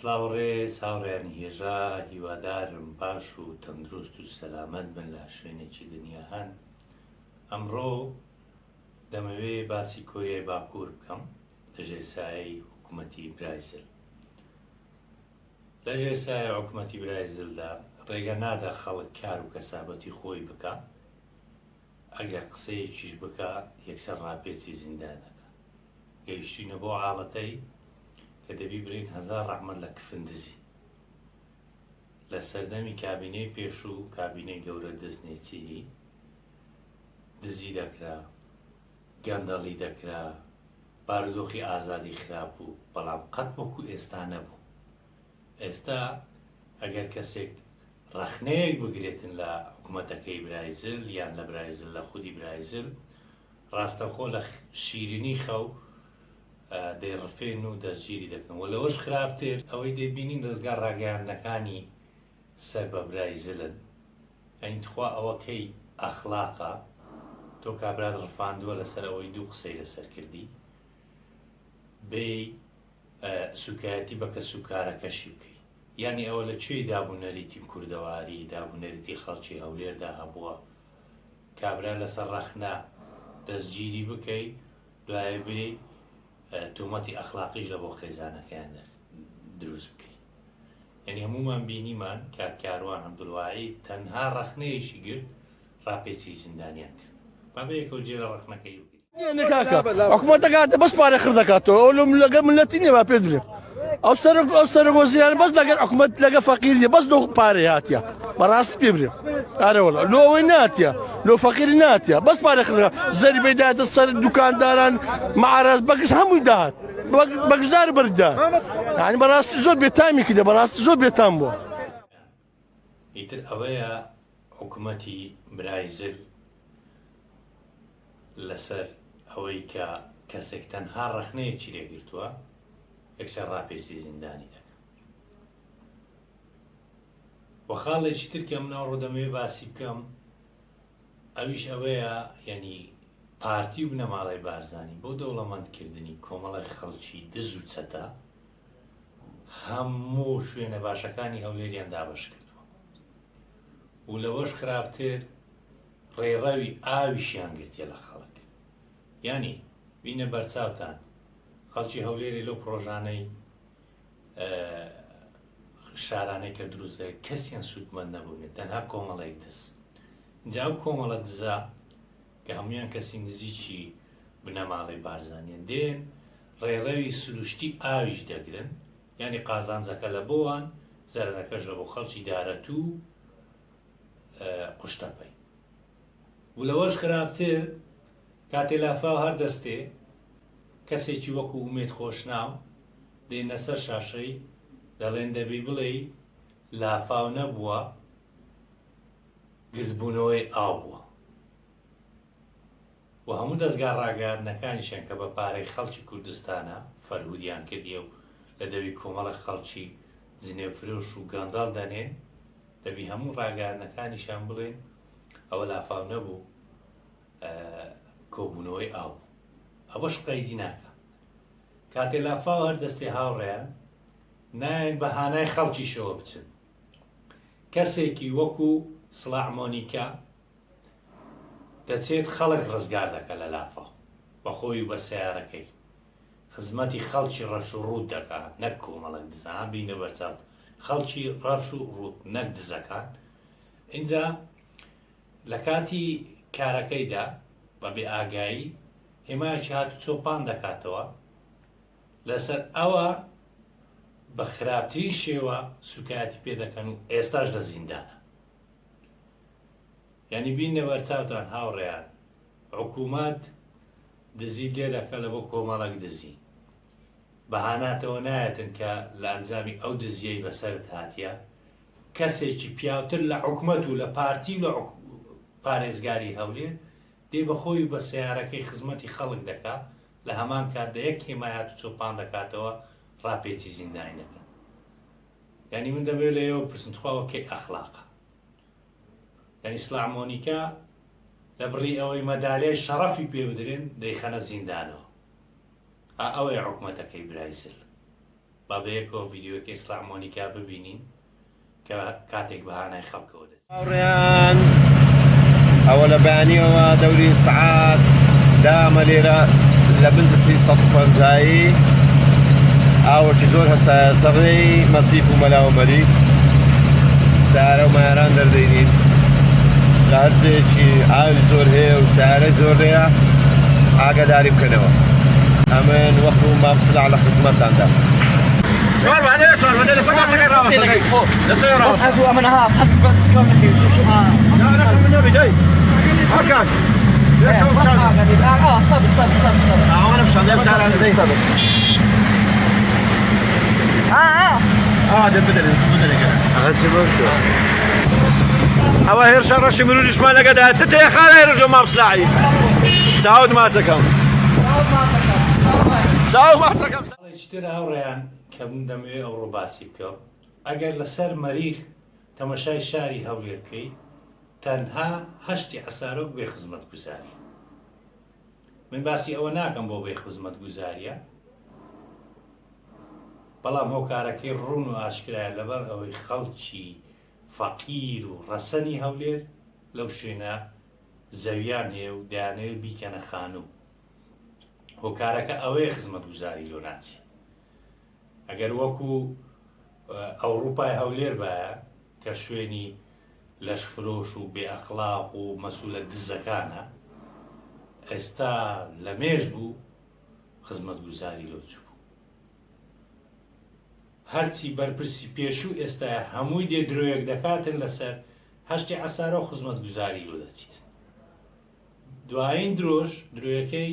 سڵاو ڕێز هاوڕێیانی هێژا هیوادارم باش و تەندروست و سەلامەت بن لە هەر شوێنێکی دنیا هەن ئەمڕۆ دەمەوێ باسی کۆریای باکوور بکەم لە ژێر سایەی حکوومەتی برایزل لە ژێر سایە حکوومەتی برایزلدا ڕێگە نادا خەڵک کار و کەسابەتی خۆی بکە ئەگەر قسەیەکیش بکا یەکسەر ڕاپێچی زیندان دەکا. گەیشتوینە بەو عاڵەتەی کە دەبی برێین هەزار ڕەحمەت لە کفن دزی. لە سەردەمی کابینەی پێشوو، کابینەی گەورە دز نێچیری، دزی دەکرا، گەندەڵی دەکرا، بارودۆخی ئازادی خراپ بوو، بەڵام قەت وەکو ئێستا نەبوو. ئێستا ئەگەر کەسێک ڕەخنەیەک بگرێتن لە حکومەتەکەی برای زل یان لە برای زل لە خودی برای زل ڕاستەخۆ لە شیرینی خەو دەیڕفێن و دەستگیری دەکەن و لەوەش خراپتر ئەوەی دەیبینین دەزگا ڕاگەیاندنەکانی سەر بە برای زلن ئەین تخوا ئەوە کەی ئەخلاقە تۆ کابرات ڕفاندووە لەسەر ئەوەی دوو قسەی لەسەر کردی بێی سوکایەتی بە کەسوکارەکەشی بکەی یانی ئەوە لە کوێی داب و نەریتی کوردەواری داب و نەریتی خەڵکی هەولێردا هەبووە کابرا لەسەر ڕەخنە دەستگیری بکەی دوایە بێی تۆمەتی ئەخلاقیش لە بۆ خێزانەکەیان دروست بکەی یعنی هەمومان بینیمان کاک کاروان عەبدولواحید تەنها ڕەخنەیەکی گرت ڕاپێچی زیندانیان کرد با بەیەکەوە جێ لە ڕەخنەکەی بگرین. نیە کاکە حکومەتە کاتە بەس پارە خڕ دەکاتەوە ئەو لەم لەگە ملەتی نیە با پێت بلێم ئەو سەرۆک ئەو سەرۆک وەزیران بەس لەگەر حکومەت لەگە فەقیر نیە بەس لۆ پارەی هاتیە بەڕاست پێ برێم ئارە وەڵا لۆ ئەوەی ناتیە لۆ فەقیر ناتیە بەس پارە خڕ زەریبەی داتە سەر دوکانداران معارەز بەگشت هەمووی داهات بەگشدار بەردا یعنی بەڕاستی زۆر بێتامی کردە بەڕاستی زۆر بێتام بووە. ئیتر ئەوەیە حکومەتی برای زل لەسەر ئەوەی کە کەسێک تەنها ڕەخنەیەکی لێ گرتووە یەکسەر ڕاپێچی زیندانی دەکا. وە خاڵێکی تر کە من ئەوڕۆ دەمەوێت باسی بکەم ئەویش ئەوەیە یعنی پارتی و بنەماڵەی بارزانی بۆ دەوڵەمەندکردنی کۆمەڵی خەڵکی دز و چەتە هەموو شوێنە باشەکانی هەولێریان دابەش کردووە و لەوەش خراپتر ڕێڕەوی ئاویشیان گرتیە لە خەڵک یانی بینە بەرچاوتان خەڵکی هەولێری لەو پرۆژانەی شارانەی کە دروست دەکرد کەسیان سوودمەند نەبوونێت تەنها کۆمەڵێک دز جا ئەو کۆمەڵە دزە کە هەمویان کەسی نزیکی بنەماڵەی بارزانیان دێن ڕێڕەوی سروشتی ئاویش دەگرن یانی قازانجەکە لە بۆوان زەرەرەکەش لە بۆ خەڵکی دارەتوو قوشتەپەی و لەوەش خراپتر کاتێ لافاو هەر دەستێ کەسێکی وەکو ئومێد خۆشناو دێنە سەر شاشەی دەڵێن دەبی بڵێی لافاو نەبووە گردبوونەوەی ئاو بووە و هەموو دەزگا ڕاگەیاندنەکانیشیان کە بە پارەی خەڵکی کوردستانە فەرهودیان کردیە و لە دەوی کۆمەڵە خەڵکی جنێوفرۆش و گەندەڵ دەنێن، دەبی هەموو ڕاگەیاندنەکانیشیان بڵێن ئەوە لافاو نەبوو کۆبوونەوەی ئاو بوو. ئەوەش قەیدی ناکا. کاتێ لافاو هەر دەستێ هاوڕێیان نایەن بە هانای خەڵکیشەوە بچن. کەسێکی وەکو سڵاح مۆنیکا دەچێت خەڵک ڕزگار دەکا لە لافاو بە خۆی و بە سەیارەکەی خزمەتی خەڵکی ڕەش و ڕووت دەکا نەک کۆمەڵێک دزە ها بینە بەرچاوت خەڵکی ڕەش و ڕووت نەک دزەکان ئینجا لە کاتی کارەکەیدا بە بێ ئاگایی هێمایەکی هاتوچۆ پان دەکاتەوە لەسەر ئەوە بە خراپترین شێوە سوکایەتی پێ دەکەن و ئێستاش لە زیندانە یانی بینە بەرچاوتان هاوڕێیان حکومەت دزیت لێ دەکا لە بۆ کۆمەڵەک دزی بەهاناتەوە نایەتن کە لە ئەنجامی ئەو دزیەی بەسەرت هاتیە کەسێکی پیاوتر لە حکومەت و لە پارتی و لە پارێزگاری هەولێر دێ بە خۆی و بە سەیارەکەی خزمەتی خەڵک دەکا لە هەمان کاتدا یەک هێمایات و چۆپان دەکاتەوە ڕاپێچی زیندانی دەکەن یانی من دەمەوێت لە ئێوە بپرسم تخوا وە کەی ئەخلاقە یانی سڵاح مۆنیکا لە بڕی ئەوەی مەدالیای شەڕەفی پێ بدرێن دەیخەنە زیندانەوە ئا ئەوەیە حکومەتەکەی برای زل. با بەیەکەوە ڤیدیۆکەی سڵاح مۆنیکا ببینین کە کاتێک بە هانای خەڵکەوە دەچێت. هاوڕێیان ئەوە لە بەیانیەوە دەوری سەعات دامە لێرە لە بندسی 150 ئاوەکی زۆر هەستایە سەڕێی مەسیف و مەلاومەری سارە و مایاران دەردەینین لە هەر جێیەکی ئاوی زۆر هەیە و سارە زۆر هەیە ئاگاداری بکەنەوە ئەمن وەکو مام سلاح لە خزمەتتاندا. ئەوە هێرشە ڕەشی مروریشمان لەگەدا چ تێخانە هێرش لە مام سلاحی چاوت ماچەکەم چاو ماچەکەم. خاڵێکی تر هاوڕێیان کە من دەمەوێ ئەوڕۆ باسی بکەم ئەگەر لەسەر مەریخ تەمەشای شاری هەولێر بکەی تەنها هەشتی عەسارۆک بێ خزمەتگوزاری من باسی ئەوە ناکەم بۆ بێ خزمەتگوزاریە بەڵام هۆکارەکەی ڕوون و ئاشکرایە لەبەر ئەوەی خەڵکی فەقیر و ڕەسەنی هەولێر لەو شوێنە زەویان هەیە و دەیانەوێت بیکەنە خانوو هۆکارەکە ئەوەیە خزمەتگوزاری لۆ ناچی ئەگەر وەکو ئەوروپای هەولێر باە کە شوێنی لەشفرۆش و بێ ئەخلاق و مەسولە دزەکانە ئێستا لە مێژ بوو خزمەتگوزاری لۆ چوو هەرچی بەرپرسی پێشوو ئێستایە هەمووی دێ درۆیەک دەکاتن لەسەر هەشتی عەسارە و خزمەتگوزاری لۆ دەچیت دوایین درۆش درۆیەکەی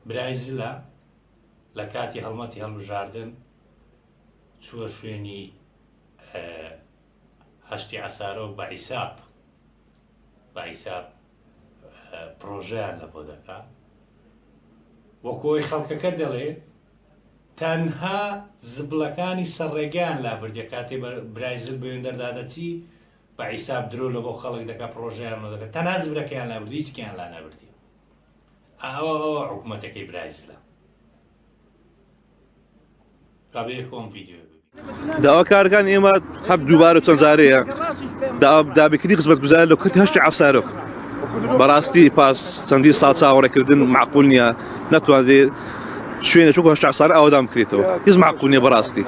برای زلە لە کاتی هەڵمەتی هەڵبژاردن چووە شوێنی هەشتی عەسارە و بە عیساب بە عیساب پرۆژەیان لە بۆ دەکا وەکۆی خەڵکەکە دەڵێ تەنها زبڵەکانی سەر ڕێگەیان لابردیە کاتێ برای زل بەوێندەردا دەچی بە عیساب درۆ لە بۆ خەڵک دەکا پڕۆژەیان لۆ دەکا تەنها زبرەکەیان لابردی هیچکیان لا نەبردی ئەوە ئەوە حکوومەتەکەی برای زلە با بەیەکەوە ئەم ڤیدیۆیە ببینین. داواکارەکان ئێمە هەر دووبارە چەند جارەیە دابکردنی خزمەتگوزاری لە کورد هەشتی عسارۆک بەڕاستی پاش چەندی ساڵ چاوەڕێکردن معقول نییە نەتوانێت شوێنە چوک هەشت عسار ئاوادان بکرێتەوە هیچ معقول نییە بەڕاستی.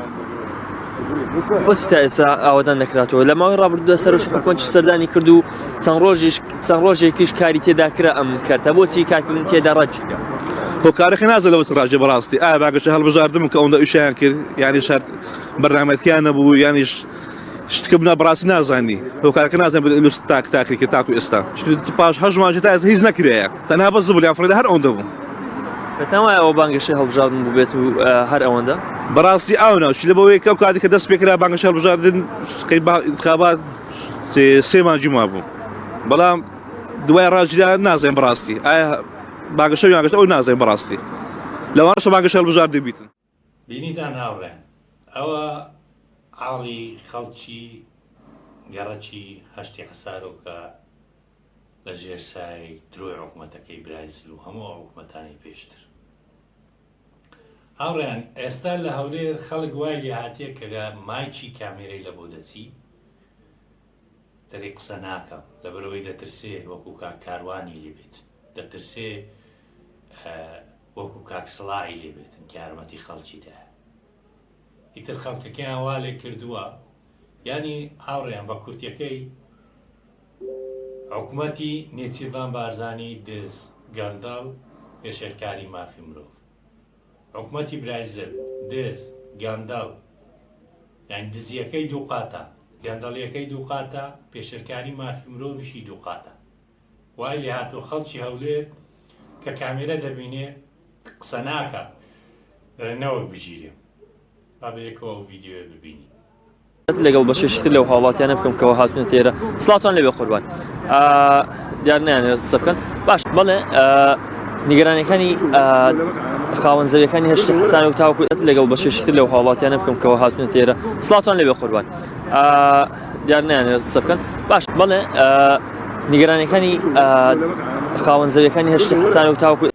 بۆچی تا ئێستا ئاوەدان نەکراتەوە لە ماوەی ڕابردوودا سەرۆکی حکومەت سەردانی کرد و چەند ڕۆژیش چەند ڕۆژێکیش کاری تێدا کرا ئەم کەرتە بۆچی کارکردن تێدا ڕاگیرا؟ هۆکارەکە نازە لەوە ڕاژێ بەڕاستی ئایا باگەشە هەڵبژاردن کە ئەوەندە ئیشیان کرد یانی شەرت بەرنامەتیان نەبوو یانیش شتکە بنا بەڕاستی نازانی هۆکارەکە نازانم لوس تاک تاکری کرد تاکو ئێستا پاش هەشت مانگ تا ئێستا هیچ نەکرایە تەنها بەس زبڵیان فڕێدا هەر ئەوەندە بوو. پێتان وایە ئەوە بانگەشەی هەڵبژاردن بووبێت و هەر ئەوەندە؟ بەڕاستی ئاو ناوچی لە بەوەی کە ئەو کاتێک کە دەست پێکرا بانگەشەی هەڵبژاردن انتخابات سێ مانگی مابوو بەڵام دوای ڕاگیرا نازانم بەڕاستی ئایا بانگەشە یان ئەو نازانم بەڕاستی لەوانەشە بانگەشەی هەڵبژاردن بیتن. بینیتان هاوڕێیان ئەوە عاڵی خەڵکی گەڕەکی هەشتی عەسارۆکە لە ژێر سایەی درۆی حکومەتەکەی برایزل و هەموو ئەو حکومەتانەی پێشتر. هاوڕێیان ئێستا لە هەولێر خەڵک وای لێ هاتیە کە مایکی کامێرەی لە بۆ دەچی دەری قسە ناکەم لەبەرەوەی دەترسێ وەکو کاک کاروانی لێ بێت دەترسێ وەکو کاک سڵاعی لێ بێتن کە یارمەتی خەڵکی دایە ئیتر خەڵکەکەیان وا لێ کردووە یانی هاوڕێیان بە کورتیەکەی حکومەتی نێچیرڤان بارزانی دز گەندەڵ پێشێلکاری مافی مرۆڤ حکومەتی برایزل دز گەندەڵ یانی دزیەکەی دووقاتە گەندەڵیەکەی دووقاتە پێشێلکاری مافی مرۆڤیشی دووقاتە وای لێهاتووە خەڵکی هەولێر کە کامێرە دەبینێ قسە ناکا دەڵێ نەوەک بگیرێم با بەیەکەوە ئەو ڤیدیۆیە ببینین. لەگەڵ بەشێکی تر لەو هاوڵاتیانە بکەم کەەوە هاتوونەتە ئێرە سڵاوتان لەوێ قوربان دیار نیانەوێت قسە بکەن باش بەڵێ نیگەرانەکانی خاوەن زەویەکانی هەشتی حسان و تاوکو لەگەڵ بەشێکی تر لەو هاوڵاتیانە بکەم کەەوە هاتوونەتە ئێرە سڵاوتان لەوێ قوربان دیار نیانەوێت قسە بکەن باش بەڵێ نیگەرانەکانی خاوەن زەویەکانی هەشتی حسان و تاوکو.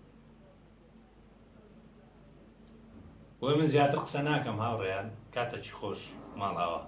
بۆیە من زیاتر قسە ناکەم هاوڕێیان کاتەکی خۆش ماڵئاوا.